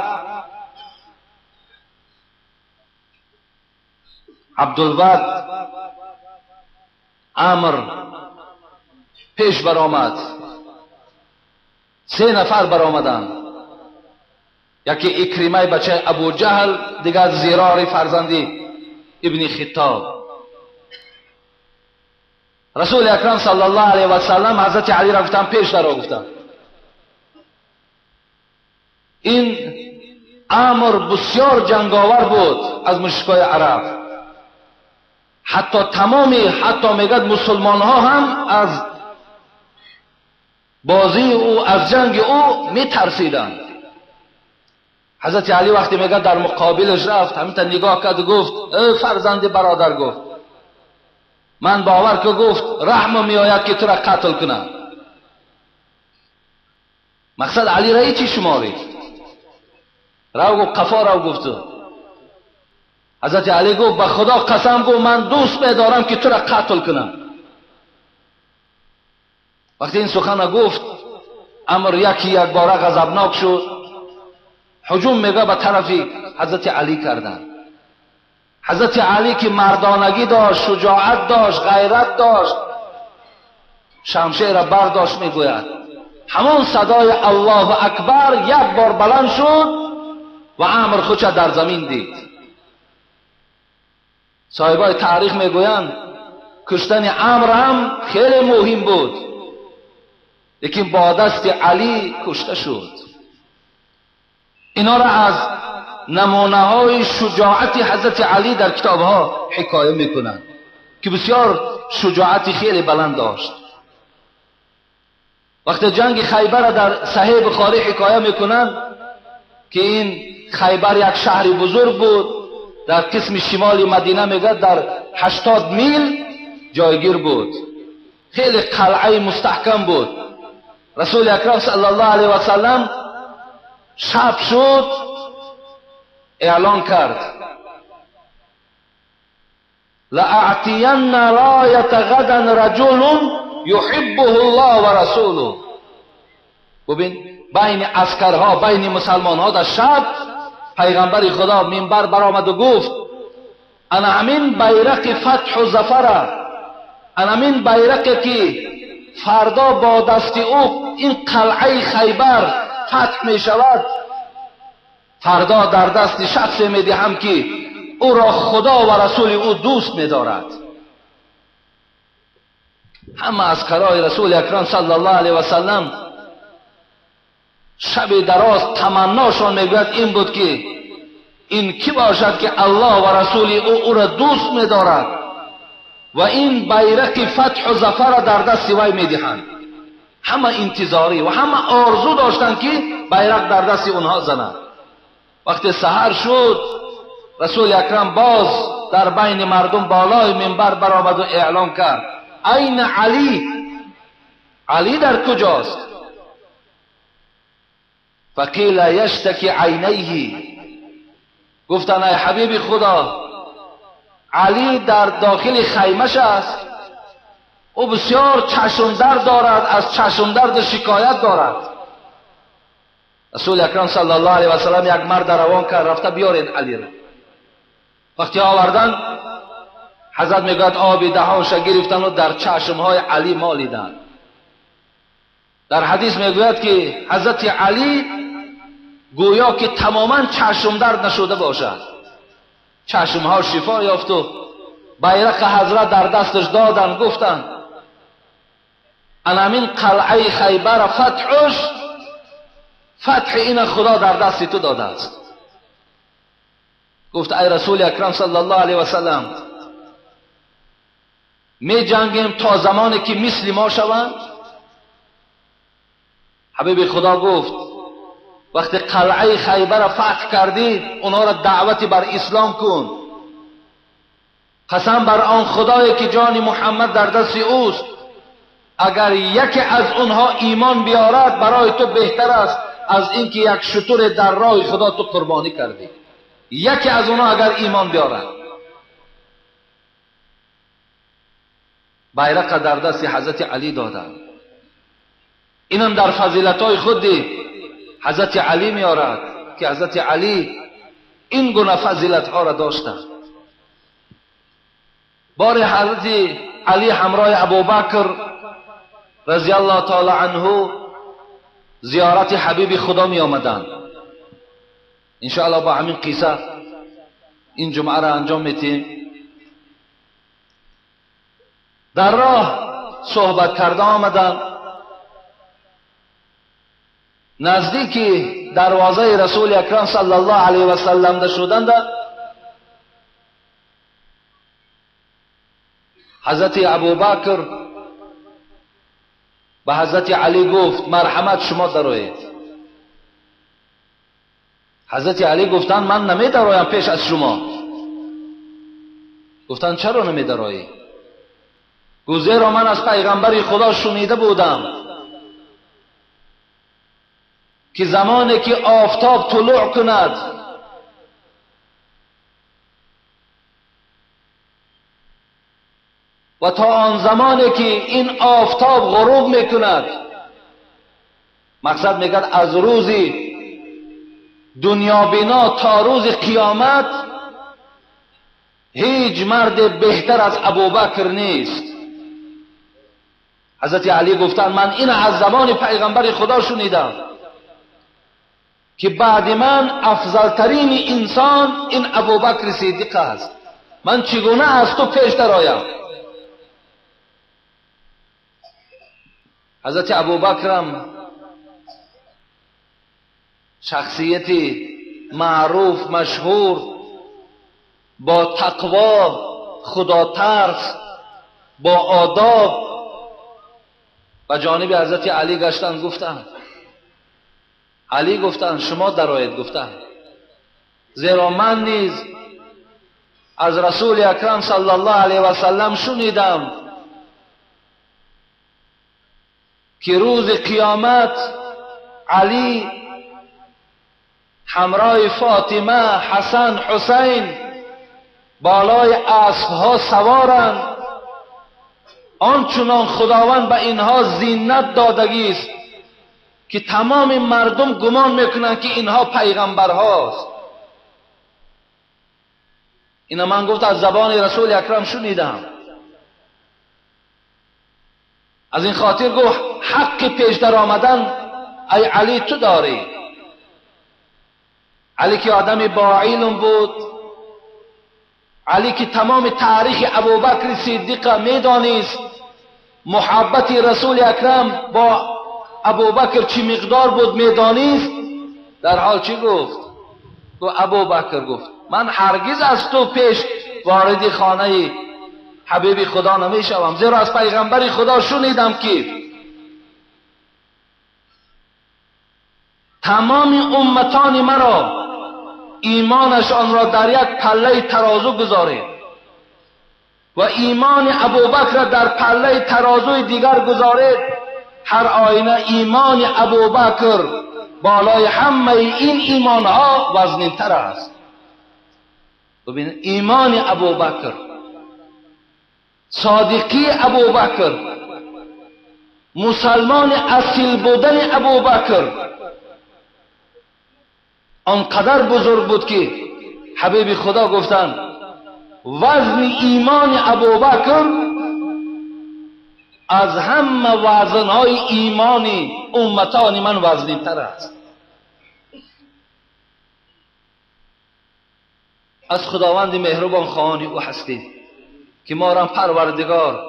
Абдулвад Амр пеш баромад. Се нафар баромаданд. Яке Икримаи бачаи Абуҷаҳл, дигар Зирори фарзанди ибни Хиттоб. Расули акрам саллаллоҳу алайҳи васаллам ҳазрати Алиро гуфтанд пеш даро гуфтанд. Ин Амр бисёр ҷанговар буд аз мушрикои араб. Ҳатто тамоми, ҳатто мегӯяд мусулмонҳо ҳам аз бозии ӯ, аз ҷанги ӯ метарсиданд. Ҳазрати Алӣ вақте мегӯяд дар муқобилаш рафт, ҳаминта нигоҳ кард, гуфт: эй фарзанди бародар, гуфт ман бовар ки, гуфт раҳмам меояд ки тура қатл кунам. Мақсад Алиро ҳечи шуморид. Рав, гуфт, қафо рав, гуфт. Ҳазрати Алӣ гуфт ба Худо қасам, гуфт ман дӯст медорам ки тура қатл кунам. Вақте ин сухана гуфт, Амр яки якбора ғазабнок шуд, ҳуҷум мега ба тарафи ҳазрати Алӣ карданд. ҳазрати Алӣ ки мардонагӣ дошт, шуҷоат дошт, ғайрат дошт, шамшерро бардошт, мегӯяд ҳамон садои Аллоҳу Акбар як бор баланд шуд ва Амр худша дар замин дид. Соҳибои таърих мегӯянд куштани Амр ҳам хеле муҳим буд, лекин бо дасти Алӣ кушта шуд. Инҳоро аз намунаҳои шуҷоати ҳазрати Алӣ дар китобҳо ҳикоя мекунанд ки бисёр шуҷоати хеле баланд дошт. Вақте ҷанги Хайбарро дар Саҳеҳи Бухорӣ ҳикоя мекунанд ки ин Хайбар як шаҳри бузург буд, дар қисми шимоли Мадина мегӯяд дар 80 мил ҷойгир буд, хеле қалъаи мустаҳкам буд. Расули Акрам саллаллоҳу алайҳи васаллам шаб шуд эълон кард: لأعطين راية غدا رجل يحبه الله ورسوله. ببین بین عسکرها، بین مسلمانها در شب پیغمبر خدا منبر برآمد و گفت انا همین بیرق فتح و ظفر، انا همین بیرقی که فردا با دست او این قلعه خیبر فتح می شود، فردا در دست شخص می دهم که او را خدا و رسول او دوست می دارد. همه عسکرای رسول اکرم صلی الله علیه و سلم شب دراز تمناشان میگوید این بود که این کی باشد که الله و رسول او او را دوست می دارد و این بیرق فتح و ظفر را در دست وی می دهند. همه انتظاری و همه آرزو داشتند که بیرق در دست اونها زند. وقتی سحر شد رسول اکرم باز در بین مردم بالای منبر برآمد و اعلام کرد این علی، علی در کجاست؟ فقیل یشتکی عینیه. گفتن ای حبیب خدا، علی در داخل خیمش است، او بسیار چشم درد دارد، از چشم درد شکایت دارد. رسول اکرم صلی الله علیه و سلم یک مرد روان کرد، رفته بیارید علی را. وقتی آوردن حضرت میگوید آب دهانش گرفتن و در چشمهای علی مالیدن. در حدیث میگوید که حضرت علی گویا که تماما چشم درد نشده باشد، چشمها شفا یافت و بیرق حضرت در دستش دادن، گفتن انامین قلعه خیبر فتحش، فتح این خدا در دست تو داده است. گفت ای رسول اکرم صلی الله علیه و سلم، می جنگیم تا زمانی که مثل ما شوند؟ حبیب خدا گفت وقتی قلعه خیبر را فتح کردی اونها را دعوتی بر اسلام کن، قسم بر آن خدایی که جان محمد در دست اوست، اگر یکی از اونها ایمان بیارد برای تو بهتر است از اینکه یک شتر در راه خدا تو قربانی کردی. یکی از اونها اگر ایمان بیارد. بیرق در دست حضرت علی دادند. اینم در فضیلت‌های خود حضرت علی میارد که حضرت علی این گونه فضیلت‌ها را داشتند. بار حضرت علی همراه ابوبکر رضی الله تعالی عنه زیارت حبیب خدا می آمدند. انشاءالله با همین قصه این جمعه را انجام میتیم. در راه صحبت کرده آمدند، نزدیک دروازه رسول اکرم صلی الله علیه و سلم شدند. حضرت ابوبکر به حضرت علی گفت مرحمت شما دروید. حضرت علی گفتند من نمی درویم پیش از شما. گفتند چرا نمی درویی؟ گفت زیرا من از پیغمبر خدا شنیده بودم که زمانی که آفتاب طلوع کند و تا آن زمانی که این آفتاب غروب میکند، مقصد میگد از روز دنیا بینا تا روز قیامت هیچ مرد بهتر از ابوبکر نیست. حضرت علی گفتند من این از زبان پیغمبر خدا شنیدم که بعد من افضلترین انسان این ابوبکر صدیق است، من چگونه از تو پیش درآیم؟ حضرت ابوبکرم شخصیتی معروف مشهور با تقوا، خدا ترس، با آداب، و جانب حضرت علی گشتند، گفتند علی، گفتند شما درآیید. گفتند زیرا من نیز از رسول اکرم صلی الله علیه و سلم شنیدم که روز قیامت علی همراه فاطمه، حسن، حسین بالای اسبها سوارند، آنچنان خداوند به اینها زینت دادگی است که تمام مردم گمان میکنند که اینها پیغمبرهاست. اینا من گفت از زبان رسول اکرم شنیدم. از این خاطر گفت حق پیش در آمدن ای علی تو داری. علی که آدم با علم بود، علی که تمام تاریخ ابوبکر صدیق میدانست، محبت رسول اکرم با ابوبکر چی مقدار بود میدانست، در حال چی گفت؟ گفت ابوبکر، گفت من هرگز از تو پیش وارد خانه حبیب خدا نمیشوم، زیرا از پیغمبر خدا شنیدم که تمام امتان مرا ایمانشان را در یک پله ترازو گذارید و ایمان ابوبکر را در پله ترازوی دیگر گذارید، هر آینه ایمان ابوبکر بالای همه این ایمانها وزنینتر است. ببینید ایمان ابوبکر، صادقی ابوبکر، مسلمان اصیل بودن ابوبکر آنقدر بزرگ بود که حبیب خدا گفتند وزن ایمان ابوبکر از همه وزنهای ایمان امتان من وزنینتر است. از خداوند مهربان خواهان او هستیم که ما را پروردگار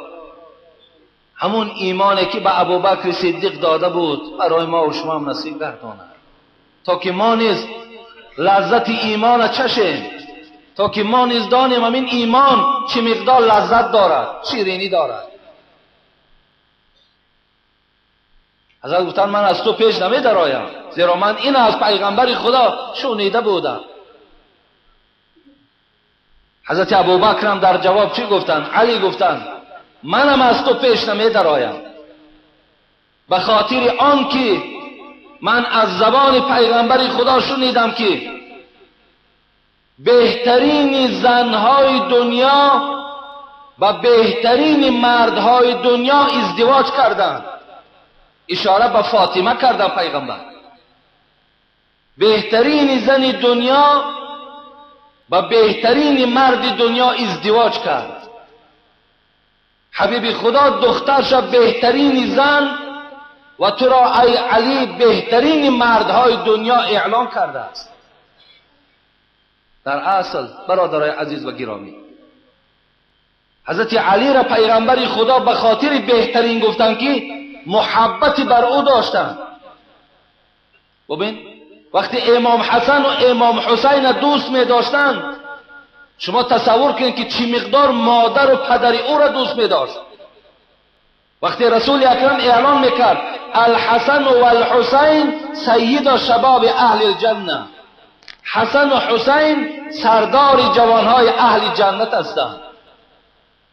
همون ایمانی که به ابوبکر صدیق داده بود برای ما و شما هم نصیب گرداند، تا که ما نیز لذت ایمان چشیم، تا که ما نیز دانیم همین ایمان چه مقدار لذت دارد، شیرینی دارد. حضرت گفتن من از تو پیش نمی درآیم، زیرا من این از پیغمبر خدا شنیده بودم. حضرت ابوبکر هم در جواب چی گفتن؟ علی گفتن منم از تو پیش نمی درآیم، به خاطر آن که من از زبان پیغمبر خدا شنیدم که بهترین زنهای دنیا و بهترین مردهای دنیا ازدواج کردند. اشاره به فاطمه کردن پیغمبر. بهترین زن دنیا و بهترین مرد دنیا ازدواج کرد. حبیب خدا دخترش بهترین زن و تو را ای علی بهترین مردهای دنیا اعلان کرده است. در اصل برادرای عزیز و گرامی، حضرت علی را پیغمبر خدا به خاطر بهترین گفتن که محبتی بر او داشتند. ببین وقتی امام حسن و امام حسین دوست می داشتند، شما تصور کنید که چی مقدار مادر و پدر او را دوست می داشت. وقتی رسول اکرم اعلان میکرد الحسن و الحسین سید شباب اهل الجنه، حسن و حسین سردار جوانهای اهل جنت هستند.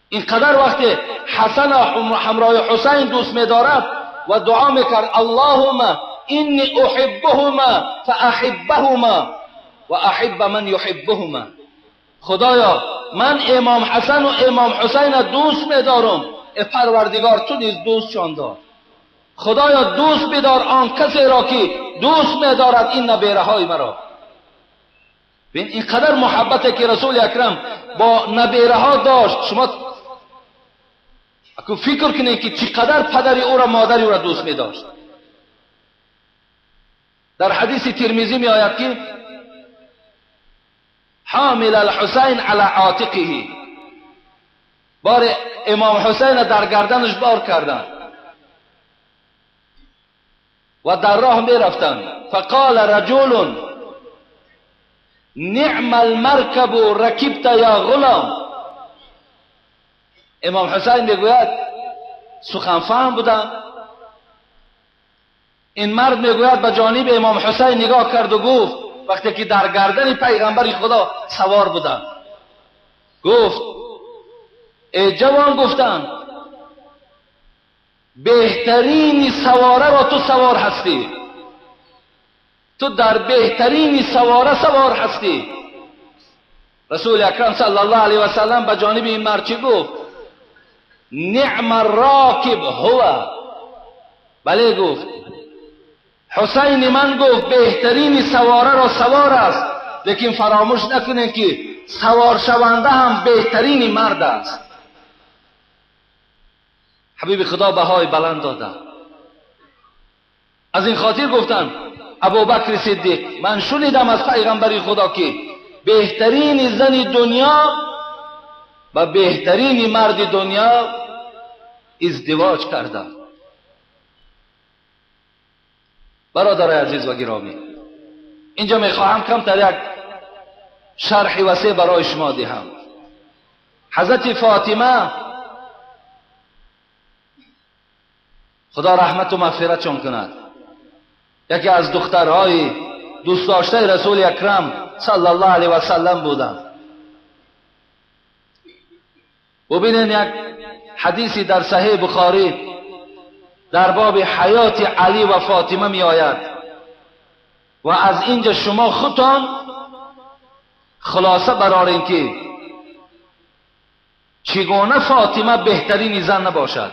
اینقدر وقتی حسن همراه حسین دوست میدارد و دعا میکرد اللهم انی احبهما فاحبهما و احب من یحبهما، خدایا من امام حسن و امام حسین دوست میدارم، ای پروردگار تو نیز دوستشان دار. خدایا دوست بدار آن کسی را که دوست میدارد این نبیره های مرا. ببین اینقدر محبت که رسول اکرم با نبیره ها داشت. شما اکو فکر کنید که چقدر پدر او را مادر او را دوست می داشت. در حدیث ترمذی می آید که حامل الحسین علی عاتقه، بار امام حسین در گردنش بار کردند و در راه می رفتند. فقال رجل نعم المرکب رکبت یا غلام. امام حسین میگوید سخن فهم بودم. این مرد میگوید به جانب امام حسین نگاه کرد و گفت، وقتی که در گردن پیغمبر خدا سوار بودم، گفت ای جوان، گفتم بهترین سواره را تو سوار هستی، تو در بهترین سواره سوار هستی. رسول اکرم صلی الله علیه و سلم به جانب این مرد چی گفت؟ نعم الراکب هو. بله گفت حسین من، گفت بهترین سواره را سوار است، لیکن فراموش نکنید که سوار شونده هم بهترین مرد است. حبیب خدا بهای بلند داده. از این خاطر گفتن ابوبکر صدیق، من شنیدم از پیغمبر خدا که بهترین زن دنیا و بهترین مرد دنیا ازدواج کردم. برادرای عزیز و گرامی، اینجا میخواهم کمتر یک شرح وسیع برای شما دهم. حضرت فاطمه خدا رحمت و مغفرتشان کند، یکی از دخترهای دوست داشته رسول اکرم صلی الله علیه و سلم بودند. ببینید یک حدیثی در صحیح بخاری در باب حیات علی و فاطمه می آید و از اینجا شما خودتان خلاصه برارین که چگونه فاطمه بهترین زن نباشد.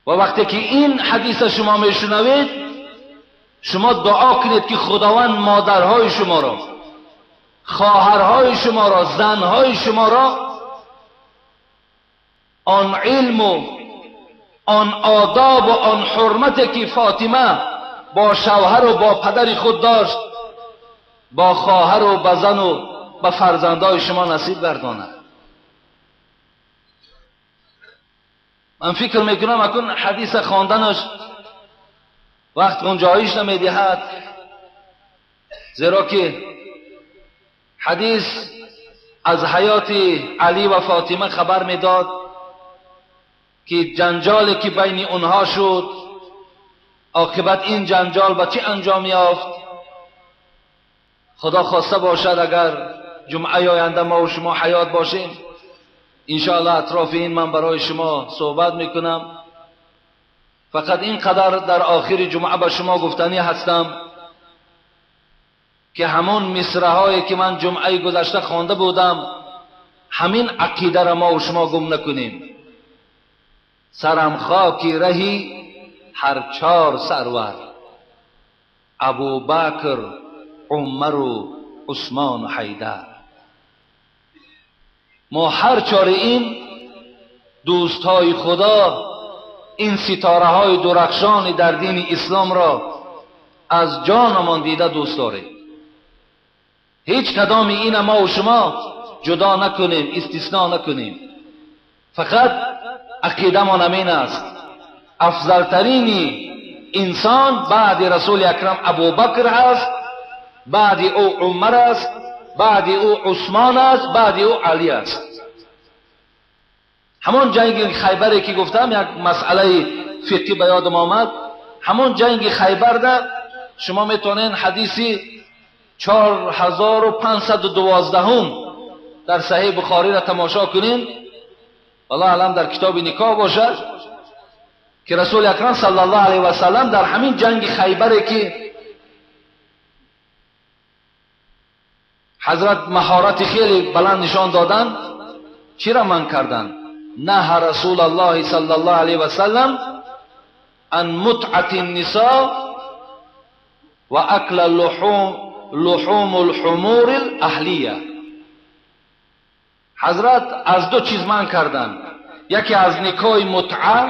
و وقتی که این حدیث شما میشنوید، شما دعا کنید که خداوند مادرهای شما را، خواهرهای شما را، زنهای شما را آن علم و آن آداب و آن حرمت که فاطمه با شوهر و با پدر خود داشت، با خواهر و با زن و با فرزندهای شما نصیب گرداند. من فکر میکنم اکنون حدیث خواندنش وقت گنجایش نمیدهد، زیرا که حدیث از حیات علی و فاطمه خبر میداد که جنجالی که بین اونها شد، عاقبت این جنجال به چه انجام یافت. خدا خواسته باشد اگر جمعه آینده ما و شما حیات باشیم، انشاءالله اطراف این من برای شما صحبت میکنم. فقط اینقدر در آخر جمعه به شما گفتنی هستم که همون مصرع هایی که من جمعه گذشته خوانده بودم، همین عقیده را ما و شما گم نکنیم. سرم خاکی رهی هر چهار سرور، ابوبکر، عمر و عثمان و حیدر. ما هر چهار این دوستهای خدا، این ستاره های درخشان در دین اسلام را از جانمان دیده دوست داریم. هیچ کدام این ما و شما جدا نکنیم، استثناء نکنیم. فقط عقیده ما این است، افضلترین انسان بعد رسول اکرم ابوبکر است، بعد او عمر است، بعد او عثمان است، بعد او علی است. همون جنگ خیبری که گفتم، یک مسئله فقهی به یادم آمد. همون جنگ خیبر ده شما میتونین حدیثی 4512 در صحیح بخاری را تماشا کنین، والله اعلم در کتاب نکاح باشد، که رسول اکرم صلی الله علیه و سلم در همین جنگ خیبری که حضرت مهارت خیلی بلند نشان دادن، چی را من کردن؟ نه رسول الله صلی الله علیه و سلم عن متعة النساء و اکل لحوم الحمور الاهلیه. Ҳазрат аз ду чиз манъ карданд: яке аз никоҳи мутъа,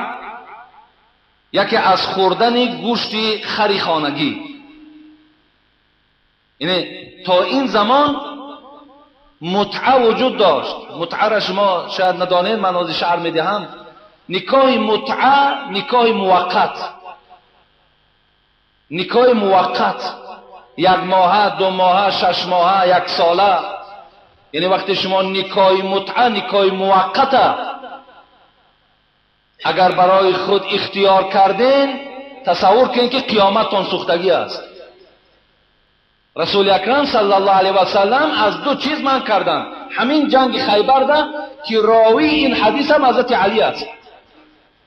яке аз хӯрдани гӯшти хари хонагӣ. Яъне то ин замон мутъа вуҷуд дошт. Мутъаро шумо шояд надонед, ман ҳозир шарҳ медиҳам. Никоҳи мутъа никоҳи муваққат, никоҳи муваққат як моҳа, ду моҳа, 6 моҳа, як сола. Яъне вақте шумо никоҳи мутъа, никоҳи муваққата агар барои худ ихтиёр карден, тасаввур кунед ки қиёматтон сӯхтагӣ аст. Расули Акрам саллаллоҳу алайҳи васаллам аз ду чиз манъ карданд. Ҳамин ҷанги Хайбарда ки ровии ин ҳадис ҳам ҳазрати Алӣ аст,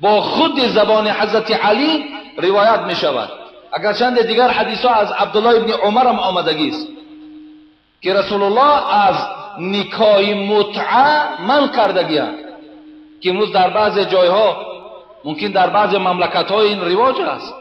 бо худи забони ҳазрати Алӣ ривоят мешавад. Агарчанде дигар ҳадисҳо аз Абдуллоҳ ибни Умар ҳам омадагист ки Расулуллоҳ аз никоҳи мутъа манъ кардагианд, ки имрӯз дар баъзе ҷойҳо, мумкин дар баъзе мамлакатҳо ин ривоҷ аст.